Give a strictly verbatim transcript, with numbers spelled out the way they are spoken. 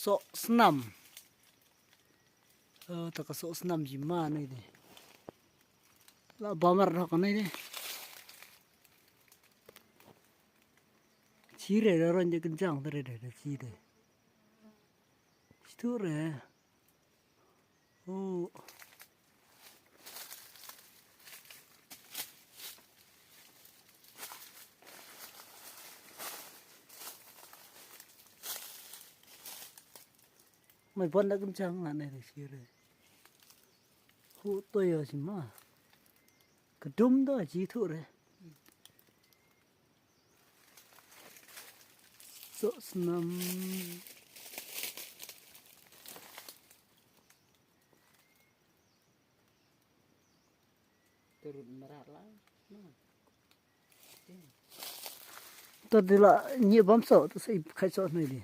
Soh snam. Oh, ta ka soh snam jima nei de. La bamar dok nei de. Chire da ron je kenjang da re de chire. Chitu re. Oh. Mai bon da kenjang nga nei de chire. Hu to yo jima. Kedum da ji tu re. Soh snam. Turut merat la. Nah. Tur dila nyi bam soh tu sai khai soh nei di.